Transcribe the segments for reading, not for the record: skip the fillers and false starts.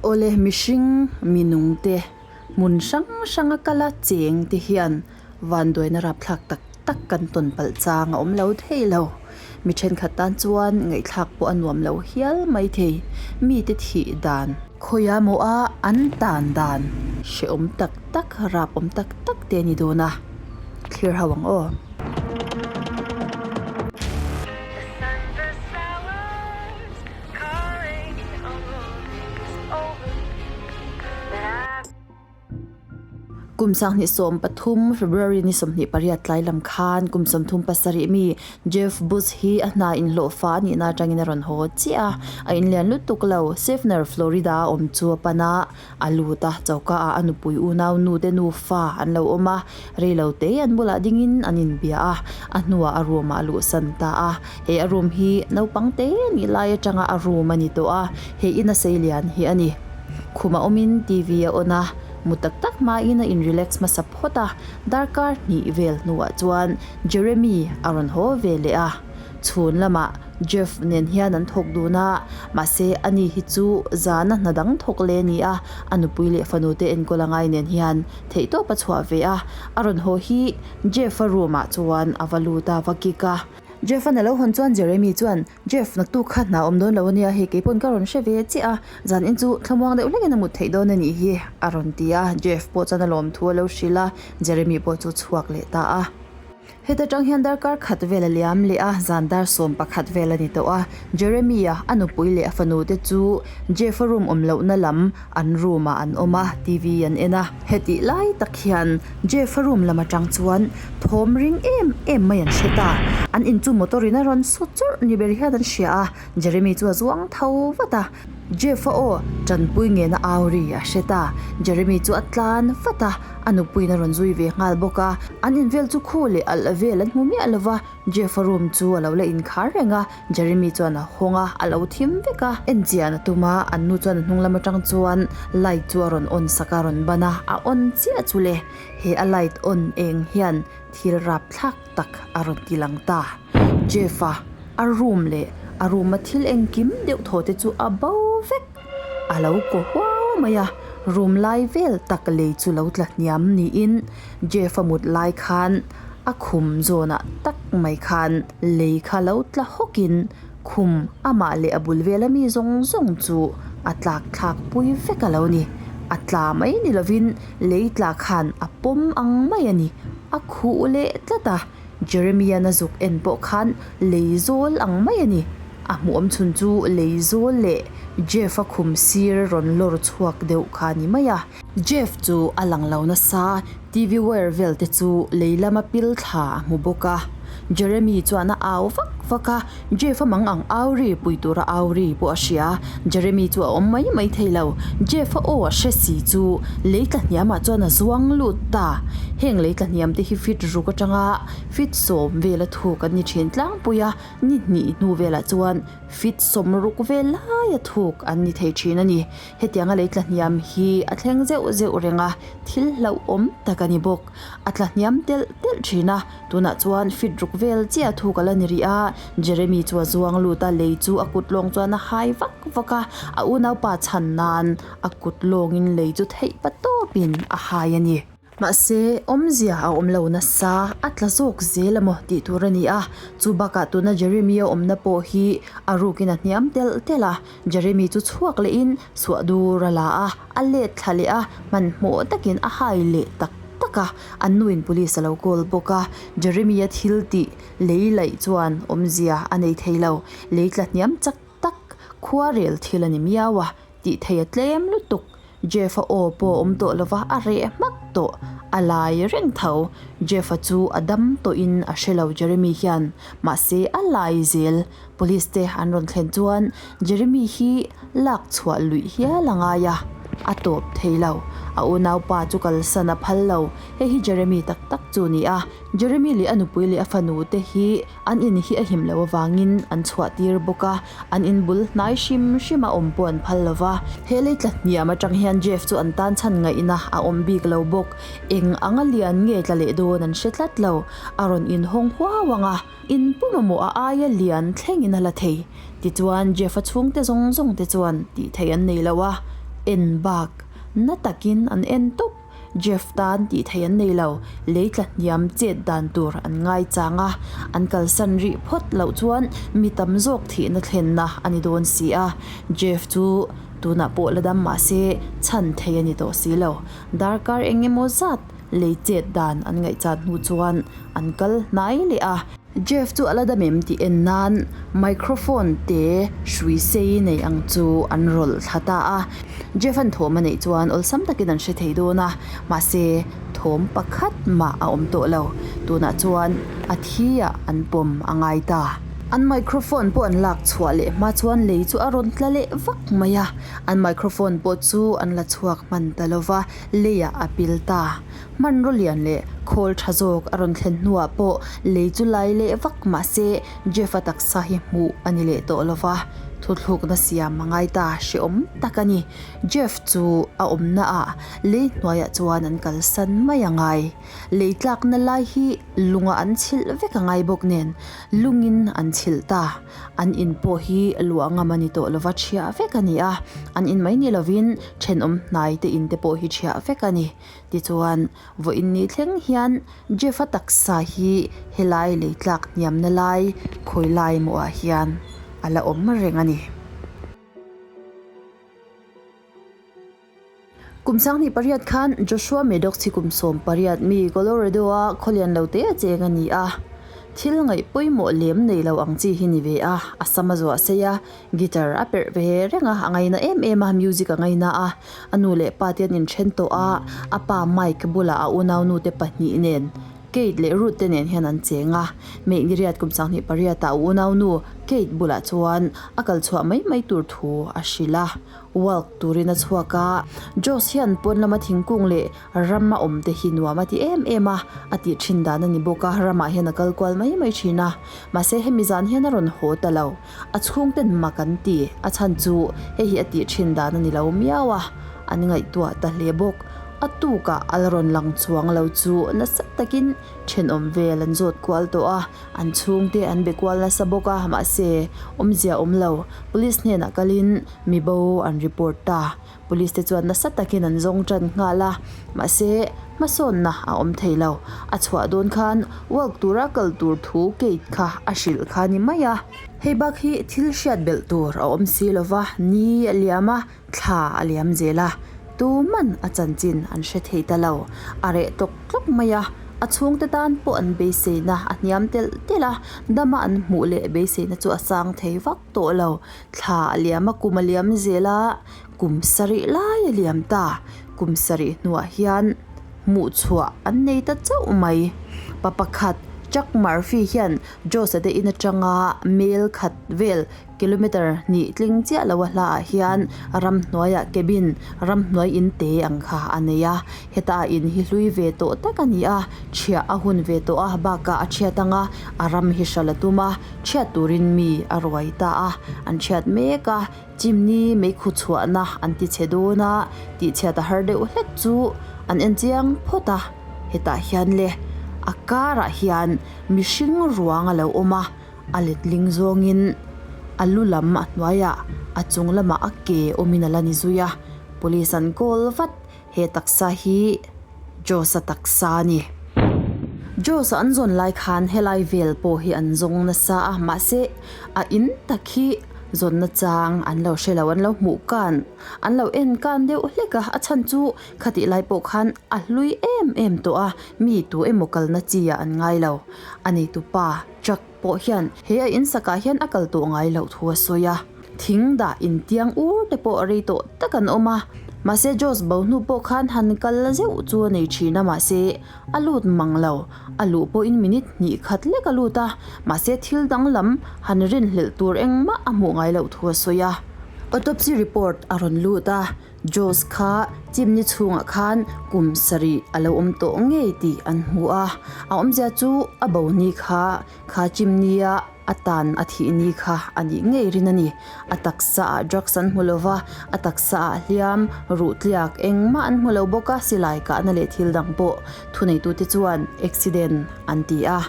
Awle mihring minung te hmun hrang hranga kala cheng te hian vanduaina rapthlak tak tak kan tawn palh chang a awm lo thei lo. Mi thenkhat tan chuan ngaihthlak pawh a nuam lo hial mai thei. Mite thih dan. Khawia maw a an tan dan hrehawm tak tak rap awm tak tak te a ni dawn a, thlir ho ang aw. Kum 2013 February ni 28 tlai lam khan kum 37 mi Jeff Bush hi a hna inhlawhfa a nihna atangin a rawn haw chiah a, a inlian lutuk lo. Seffner, Florida a awm chu a pan a, a lut a, choka ah a nupui unau nu te nufa an lo awm a, rei lo te an bulah dingin an inbia a, a hnuah a room ah a luhsan ta a. He a room hi naupang te nih lai atanga a room a ni tawh a, he in a sei lian hi a ni. Khumah awmin TV a on a, mu tak tak hmain a in relax hmasa phawt a, darkar hnih vel hnuah chuan Jeremy a rawn haw ve leh a. Chhun lamah Jeff nen hian an thawk dun a, mahse ani hi chu zana hna dang thawk leh a ni a, a nupui leh fanu te enkawl a ngai nen hian theihtawp a chhuah ve a, a rawn haw hi Jeff-a room ah chuan a va lut a, va kick a. Jeff-a'n a lo hawn chuan Jeremy chuan, Jeff, naktuk kha hna awm dawn lo a nia, hei keipawn ka rawn hre ve chiah a, zan in chu thlamuang deuh hlekin a mut theih dawn a nih hi, a rawn ti a, Jeff pawh chuan a lawmthu a lo hrilh a, Jeremy pawh chu chhuak leh ta a. Heta tang hian darkar khat vel a liam leh a, zan dar 11 vel a ni tawh a. Jeremy-a, a nupui leh a fanu te chu Jeff-a room awm lohna lam an room ah an awm a, TV an en a. Hetih lai tak hian Jeff-a room lam atang chuan thawm ring em em mai an hre ta. An in chu motor in a rawn su churh ni ber hian an hria a, Jeremy chu a zuang tho vat a. Jeff-a aw tanpui ngena au ri a hre ta. Jeremy chu a tlan vat a. A nupuiin a rawn zui ve nghal bawk a, an invel chu khu leh alh vel an hmu miah lo va, Jeff-a room chu a lo la inkhar reng a, Jeremy chuan a hawng a, a lo thim vek a, en chian a tum a, an nu chuan a hnung lam atang chuan light chu a rawn on sak a, rawn ban a, a on chiah chu le, he a light on eng hian thil rapthlak tak a rawn ti lang ta. Jeff-a a room leh a room a thil engkim deuh thaw te chu a bo vek. A lo kaw huau mai a, room lai vel tak lei chu lo tla hniam niin Jeff-a mut lai khan a khum zawnah tak mai khan lei kha lo tla hawkin khum amah leh a bul vela mi zawng zawng chu a tlak thlak pui vek a lo ni. A tla mai ni lovin lei tla khan a pawm ang mai a ni, a khuh leh tlat a. Jeremy-a'n a zuk en pawh khan lei zawl ang mai a ni. A hmuhawm chhun chu lei zawl leh Jeff-a khum sir rawn lawr chhuak deuh kha a ni mai a. Jeff chu a lang lo nasa, TV wire vel te chu lei lama pil thla a hmu bawk a. Jeremy chuan a au vak vak a, Jeff-a mang ang au ri pui tura au ri pawh a hria. Jeremy chu a awm mai mai thei lo. Jeff-a aw a hre si chu lei tla hniamah chuan a zuang lut ta. Heng lei tla hniam te hi fit ruk atanga fit sawm vela thuk an ni thin tlangpui a, ni hnih hnu velah chuan fit sawm ruk vel laia thuk an ni thei thin a ni. Hetianga lei tla hniam hi a thleng zeuh zeuh reng a, thil hlauhawm tak a ni bawk. A tla hniam telh telh thin a, tunah chuan fit ruk vel chiah thuk a la ni rih a. Jeremy chu a zuang lut a, lei chu a kut lawng chuan a hai vak vak a, a unaupa chhan nan a kut lawngin lei chu theih pa tawpin a hai a ni. Mahse, awmzia a awm lo nasa, a tla zawk zel a maw tih tur a ni a. Chu bakah tuna Jeremy-a awmna pawh hi a rukin a hniam telh telh a. Jeremy chu chhuak lehin suah dur a la a, a let thla leh a, hmanhmawh takin a hai leh tak tak a. An nuin police a lo call bawk a. Jeremy-a thil tih lei laih chuan awmzia a nei thei lo. Lei tla hniam chak tak khuarel thil a ni miau a, tih thei a tlem lutuk. Jeff-a aw pawh a awm tawh lova a reh hmak tawh, a lai reng tho. Jeff-a chu a dam tawhin a hre lo Jeremy hian, mahse a lai zel. Police te an rawn thlen chuan Jeremy hi lak chhuah luih hial a ngai a, a tawp thei lo. A unaupa chu kalsan a phal lo, hei hi Jeremy tak tak chu a ni a. Jeremy leh a nupui leh a fanu te hi an in hi a him loh avangin an chhuah tir bawk a, an in bul hnai hrim hrim a awm pawh an phal lo va. He lei tla hniam atang hian Jeff chu an tan chhan ngaihna a awm bik lo bawk. Eng anga lian nge tla leh dawn an hre tlat lo. A rawn inhawng huau ang a, in pu mamawh a aia lian thlengin a la thei. Tichuan Jeff-a chhungte zawng zawng te chuan tih theih an nei lo a. En bak na takin an en tawp. Jeff tan tih theih an nei lo, lei tla hniam chet dan tur an ngai chang a, an kalsan rih phawt loh chuan mi tam zawk thihna thlenna a ni dawn si a. Jeff chu tunah pawh la dam mah se chhan thei a ni tawh si lo. Darkar eng emaw zat lei chet dan an ngaihchan hnu chuan an kal hnai leh a. Jeff chu a la dam em tih en nan microphone te hrui sei nei ang chu an rawlh thla ta a. Jeff an thawm a neih chuan awlsam takin an hre thei dawn a, mahse thawm pakhat mah a awm tawh lo. Tunah chuan a thi ah an pawm a ngai ta. An microphone pawh an lak chhuah leh hma chuan lei chu a rawn tla leh vak mai a, an microphone pawh chu an la chhuak hman ta lo va, leiah a pil ta. Hmanraw lian leh khawl tha zawk a rawn thlen hnuah pawh lei chu lai leh vak mah se Jeff-a taksa hi hmuh a ni leh tawh lo va, thuthlukna siam a ngai ta hrehawm tak a ni. Jeff chu a awmna ah lei hnuaiah chuan an kalsan mai a ngai. Lei tlakna lai hi lungah an chhilh vek a ngai bawk nen lungin an chhilh ta. An in pawh hi luah ngam a ni tawh lo va ṭhiah vek a ni a, an in mai ni lovin ṭhenawm hnai te in te pawh hi ṭhiah vek a ni. Tichuan, vawiin ni thleng hian Jeff-a taksa hi helai lei tlak hniamna lai khawi lai mawhah hian a la awm reng a ni. Kum 18 khan Joshua Maddox hi kum 18 mi Colorado-a khawlian lo te a cheng a ni a. Thil ngaih pawimawh lem nei lo ang chi hi ni ve a, a sam a zuah sei a, guitar a perh ve reng a, a ngaina em em a, music a ngaina a. A nu leh pa te an inthen tawh a, a pa Mike bulah a unaunu te pahnih nen Kate leh Ruth te nen hian an cheng a. Mei ni riat kum 28 ah a unaunu Kate bulah chuan a kal chhuah mai mai tur thu a hrilh a. Walk turin a chhuak a, Josh hian pawn lama thingkung leh ram a awm te hi nuam a ti em em a, a tih thin dan a ni bawk a, ramah hian a kal kual mai mai thin a. Mahse hemi zan hian a rawn haw ta lo. A chhungten mak an ti, a chhan chu hei hi a tih thin dan a ni lo miau a, an ngaihtuah ta hle bawk. A tukah a la rawn lang chuang lo chu nasa takin thenawm vel an zawt kual tawh a, an chhungte an be kual nasa bawk a, mahse awmzia awm lo. Police hnenah kalin mi bo an report ta. Police te chuan nasa takin an zawng tan nghal a, mahse hmasawnna a awm thei lo. A chhuah dawn khan walk tura kal tur thu Kate kha a hrilh kha ni mai a. Hei bak hi thil hriat belh tur a awm si lo va, ni a liam a, thla a liam zel a, tuman a chanchin an hre thei ta lo. A reh tawk tlawk mai a, a chhungte tan pawh an beiseina a hniam telh telh a, dama an hmuh leh beiseina chu a sang thei vak tawh lo. Thla a liam a, kum a liam zel a, kum sarih lai a liam ta. Kum sarih hnuah hian hmuh chhuah an nei ta chauh mai. Pa pakhat Chuck Murphy hian Josh-a te in atanga mel khat vel kilometre hnih tling chiah lo a hlaah hian ramhnuaiah cabin, ramhnuai in te ang kha a nei a. Heta a in hi hlui ve tawh tak a ni a, chhiah a hun ve tawh a, bakah a chhiat anga a ram hi hral a tum a. Chhiat turin mi a ruai ta a, an chhiat mek a, chimni meikhu chhuahna an ti chhe dawn a, tihchhiat a har deuh hlek chu an en chiang phawt a, hetah hian le a karah hian mihring ruang a lo awm a, a letling zawngin a lu lam a hnuaiah a chung lamah a ke awmin a la ni zui a, police an call vat. He taksa hi Josh-a taksa a ni. Josh-a an zawn lai khan helai vel pawh hi an zawng nasa a, mahse a in tak hi zawnna chang an lo hre lo, an lo hmuh kan, an lo en kan deuh hlek a, a chhan chu khatih lai pawh khan a hlui em em tawh a, mi tu emaw kalna chi ah an ngai lo. A neitupa truck pawh hian he a in sakah hian a kal tawh ngai loh thu a sawi a. Thing dah intiang ur te pawh rei tawh tak an awm a, mahse Josh bo hnu pawh khan han kal zeuh chu a nei thin a, mahse a lut mang lo. A luh pawhin minute hnih khat lek a lut a, mahse thil danglam han rinhlelh tur engmah a hmuh ngai loh thu a sawi a. Autopsy report a rawn lut a, Josh kha chimni chhungah khan kum sarih a lo awm tawh ngei tih an hmu a, a awmzia chu a bo ni kha kha chimnia a tan a thih ni kha a nih ngei rin a ni. A taksa ah drugs an hmu lo va, a taksa ah hliam, ruh tliak engmah an hmu lo bawk a, silai kahna leh thil dang pawh thuneitute chuan accident an ti a.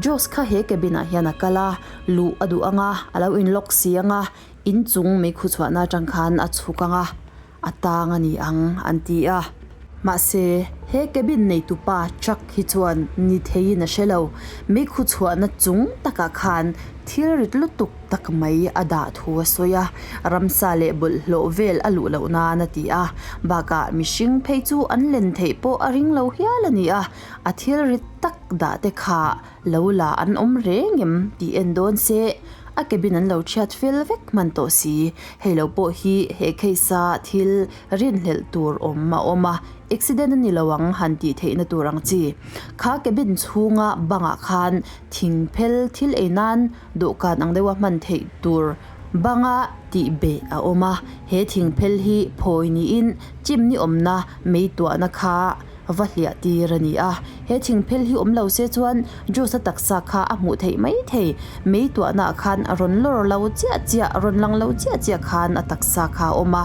Josh kha he cabin ah hian a kal a, luh a duh ang a, a lo in lock si ang a, inchung meikhu chhuahna atang khan a chhuk ang a. a tang a ni ang an ti a. Mahse, he cabin neitupa truck hi chuan ni theiin a hre lo. Meikhu chhuahna chung takah khan thil rit lutuk tak mai a dah thu a sawi a, ramsa leh bawlhhlawh vel a luh loh nan a ti a. Bakah mihring phei chu an len theih pawh a ring lo hial a ni a, a thil rit tak dah te kha lo la an awm reng em tih en dawn se, a cabin an lo chhiat fel vek hman tawh si. Hei lo pawh hi he case a thil rinhlelh tur awm a awm a, accident a ni lo ang han tih theihna tur ang chi. Kha cabin chhunga bangah khan thing phel thil ei nan dawhkan ang deuha hman theih tur banga tih beh a awm a, he thing phel hi phawi niin chimni awmna mei tuahna kha va hliah tir a ni a. He thingphel hi awm lo se chuan Josh-a taksa kha a hmuh theih mai thei. Mei tuahnaah khan a rawn lawr lo chiah chiah, rawn lang lo chiah chiah khan a taksa kha a awm a.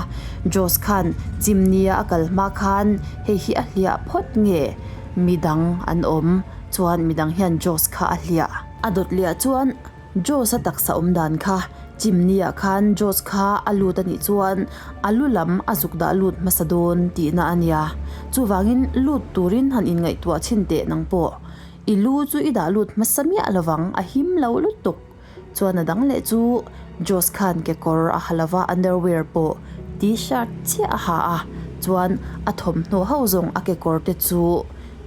Josh khan chimnia a kal hma khan hei hi a hliah phawt nge midang an awm chuan midang hian Josh kha a hliah. A dawt liah chuan Josh-a taksa awm dan kha chimni-ah khan Josh kha a lut a nih chuan a lu lam a zuk dah lut hmasa dawn tihna a nia. Chuvangin lut turin han inngaihtuah chhin teh nang pawh. I lu chu i dah lut hmasa miah lovang, a him lo lutuk. Chuan a dang leh chu Josh khan kekawr a ha lova underwear pawh t-shirt chiah a ha a, chuan a thawmhnaw ho zawng a kekawr te chu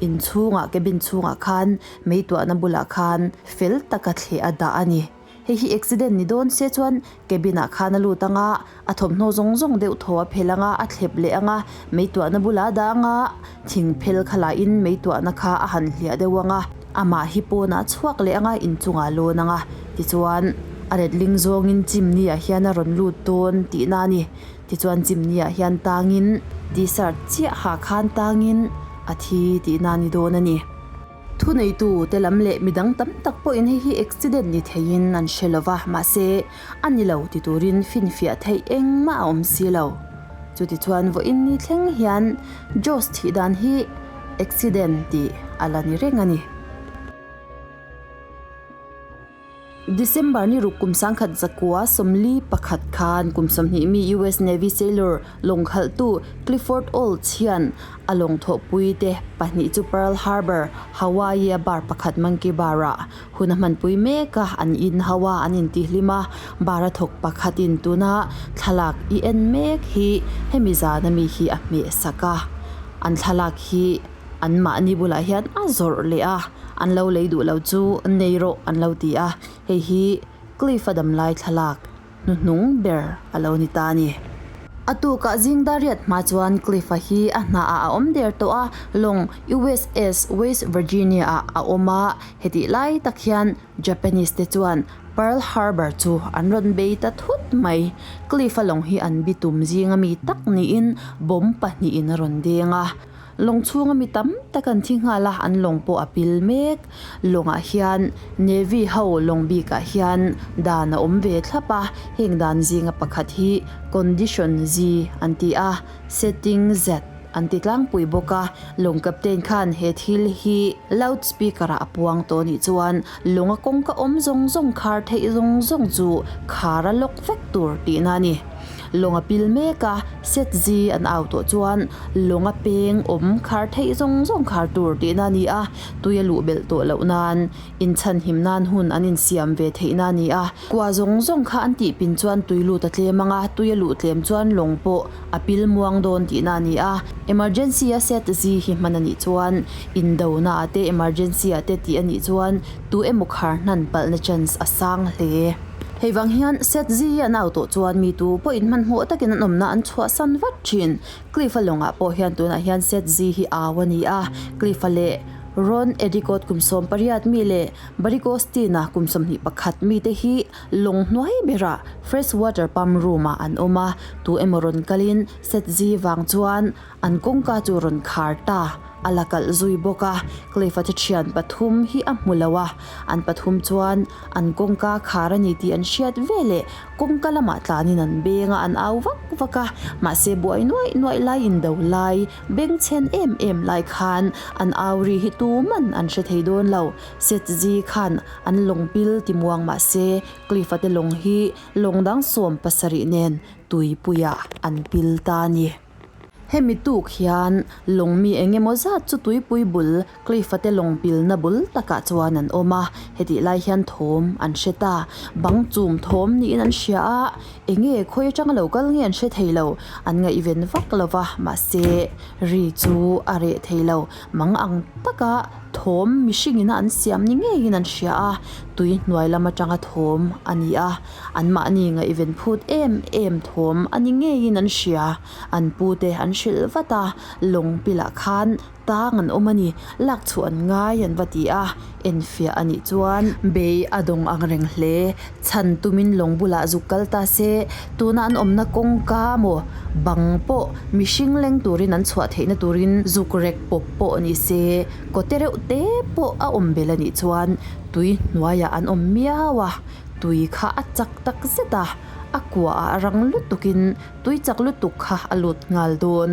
inchhungah cabin chhungah khan mei tuahna bulah khan fel taka thleh a dah a ni. Hei hi accident ni dawn se chuan cabin ah khan a lut ang a, a thawmhnaw zawng zawng deuh thaw a phel ang a, a thlep leh ang a, mei tuahna bulah a dah ang a, thing phel kha lahin mei tuahna kha a han hliah deuh ang a, amah hi pawnah a chhuak leh ang a, inchungah a lawn ang a, tichuan a letling zawngin chimney ah hian a rawn lut dawn tihna a ni. Tichuan chimney ah hian tangin t-shirt chiah ha khan tangin a thi tihna a ni dawn a ni. Thuneitu te lam leh midang tam tak pawhin hei hi accident ni theiin an hre lo va, mahse a ni lo ti turin finfiah theih engmah a awm si lo. Chutichuan vawiin ni thleng hian Josh thih dan hi accident tih a la ni reng a ni. December ni ruk kum 1941 khan kum 20 mi US Navy sailor lawng khalhtu Clifford Olds hian a lawng thawhpui te pahnih chu Pearl Harbor, Hawaii a bar pakhat Monkey Bar ah hun a hmanpui mek a, an in ho a, an intihlim a, bar a thawk pakhatin tuna thlalak i en mek hi hemi zana mi hi a hmehsak a, an thlalak hi An mahni bulah hian a zawrh leh a, an lo lei duh lo chu nei rawh an lo ti a, hei hi Cliff a damlai thlalak hnuhnung ber a lo ni ta a ni. A tukah zing dariat hma chuan Cliff-a hi a hnaah a awm der tawh a, lawng USS West Virginia-ah a awm a, hetih lai tak hian Japanese te chuan Pearl Harbor chu an rawn bei ta thut mai. Cliff-a lawng hi an bitum zinga mi tak niin bomb pahnihin a rawn deng a. Lawng chhunga mi tam tak an thi nghal a, an lawng pawh a pil mek. Lawngah hian Navy ho lawng bikah hian dan a awm ve thlap a, heng dan zinga pakhat hi Condition Z an ti a, Setting Z an ti tlangpui bawk a. Lawng captain khan he thil hi loud speaker ah a puang tawh nih chuan lawnga kawngka awm zawng zawng khar theih zawng zawng chu khar a lawk vek tur tihna a ni. Lawng a pil mek a, set zi an au tawh chuan lawng a peng awm khar theih zawng zawng khar tur tihna a ni a, tui a luh belh tawh loh nan inchhanhim nan hun an insiam ve theihna a ni a. Kua zawng zawng kha an tih pin chuan tui lut a tlem ang a, tui a luh tlem chuan lawng pawh a pil muang dawn tihna a ni a. Emergency a set zi hi hman a nih chuan indona ah te emergency ah te tih a nih chuan tu emaw khar hnan palhna chance a sang hle. Hei vang hian set zi an au tawh chuan mi tu pawhin hmanhmawh takin an awmna an chhuahsan vat thin. Cliff-a lawngah pawh hian tunah hian set zi hi au a ni a, Cliff-a leh Ron Edicott kum 18 mi leh Barry Costin-a kum 21 mite hi lawng hnuai berah fresh water pump room-ah an awm a, tu emaw rawn kalin set zi vang chuan an kawngka chu rawn khar ta. A la kalh zui bawk a, Cliff-a te thian pathum hi a hmu lo a, an pathum chuan an kawngka khar a ni tih an hriat veleh kawngka lamah tlanin an beng a, an au vak vak a, mahse buai nuaih nuaih lai indo lai, bengchhen em em lai khan an au ri hi tuman an hre thei dawn lo. Setzi khan an lawng pil ti muang mahse Cliff-a te lawng hi lawng dang 70 nen tuipuiah an pil ta a ni. Hemi tuk hian lawng mi eng emaw zat chu tuipui bul Cliff-a te lawng pilna bul takah chuan an awm a, hetih lai hian thawm an hre ta. Bang chum thawm niin an hria a, eng nge khawi atanga lo kal nge an hre thei lo, an ngaihven vak lo va, mahse ri chu a reh thei lo. Mang ang taka thawm mihring ina an siam ni ngeiin an hria a, tui hnuai lam atanga thawm a ni a. Anmahni ngaihven phut em em thawm a ni ngeiin an hria. An pute an hrilh vat a, lawng pilah khan tang an awm a ni, lak chhuah an ngai an va ti a, enfiah a nih chuan bei a dawng ang reng hle. Chhan tumin lawng bulah zuk kal ta se, tuna an awmna kawngka maw bang pawh mihring leng turin an chhuah theihna turin zuk rek pawp pawh ni se, kawte reuh te pawh a awm bel a nih chuan tui hnuaiah an awm miau a. Tui kha a chak tak zet a, a kuaah a rang lutukin tui chak lutuk kha a lut nghal dawn.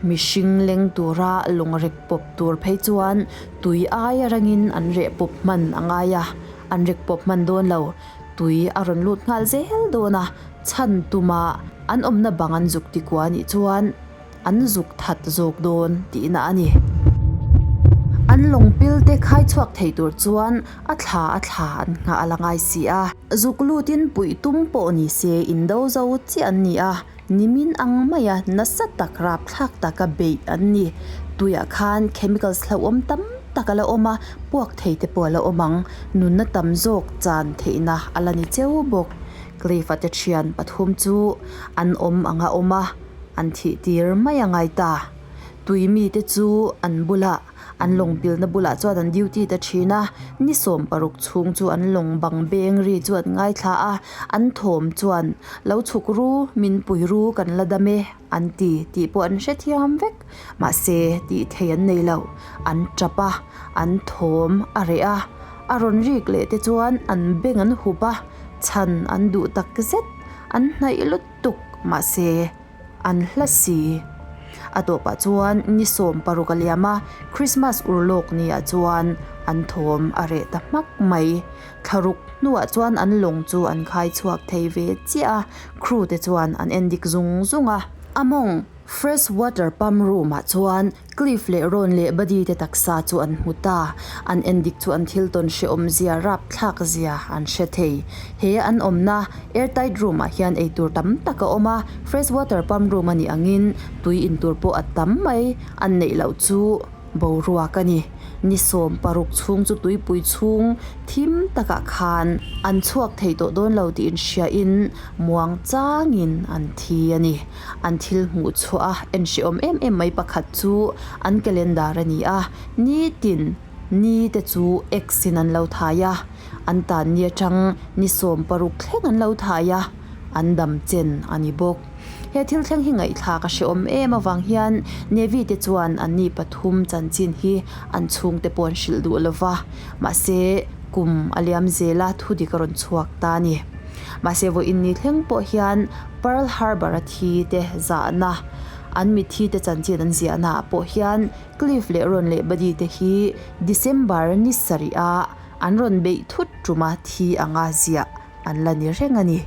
Mihring leng tura lawng rek pawp tur phei chuan tui aia rangin an reh pawp hman a ngai a, an rek pawp hman dawn lo. Tui a rawn lut nghal zel dawn a, chhan tuma an awmna bang an zuk tikua nih chuan, An zuk that zawk dawn tihna a ni. An lawng pil te khai chhuak thei tur chuan a thla a thla an nghah a la ngai si a. Zuk lutin puih tum pawh ni se indo zo chiah an ni a, nimin ang maia nasa tak rapthlak taka beih an ni. Tuiah khan chemicals hlauhawm tam tak a la awm a, puak thei te pawh a la awm ang. Nunna tam zawk chan theihna a la ni cheu bawk. Cliff-a te thian pathum chu an awm ang a awm a. An thih tir mai a ngai ta. Tui mite chu an bulah, an lawng pilna bulah chuan an duty ta thin a, ni 60 chhung chu an lawng bang beng ri chu an ngaithla a, an thawm chuan, Lo chhuk ru, min pui ru kan la dam e, an ti tih pawh an hrethiam vek. Mahse, tih thei an nei lo. An tap a, an thawm a reh a, a rawn rik leh te chuan an beng an hup a, chhan an duh tak zet, an hnaih lutuk. tuk mahse an hla si. A tawpah chuan ni 60 a liam a, Christmas urlawk ni ah chuan an thawm a reh ta hmak mai. Thlaruk hnuah chuan an lawng chu an khai chhuak thei ve chiah a, crew te chuan an en dik zung zung a. A mawng Fresh water pump room ah chuan Cliff leh Ron leh Buddy te taksa chu an hmu ta. An endik chu an thil tawn hrehawm zia rapthlak zia an hre thei. He an awmna airtight room ah hian eitur tam tak a awm a, fresh water pump room a nih angin tui intur pawh a tam mai. An neih loh chu boruak a ni. Ni 60 chhung chu tuipui chhung thim takah khan an chhuak thei tawh dawn lo tih inhriain muang changin an thi a ni. An thil hmuh chhuah a en hrehawm em em mai pakhat chu an calendar a ni a, nitin ni te chu X in an lo thai a, an tan ni atang ni 60 thleng an lo thai a, an dam chen a ni bawk. He thil thleng hi ngaihthlak a hrehawm em avang hian Navy te chuan an ni pathum chanchin hi an chhungte pawh an hrilh duh lova, mahse kum a liam zel a thudik a rawn chhuak ta a ni. Mahse vawiin ni thleng pawh hian Pearl Harbor a thi te zahna, an mitthi te chanchin an ziahna ah pawh hian Cliff leh Ron leh Buddy te hi December ni sarih ah an rawn beih thut tuma thi anga ziah an la ni reng a ni.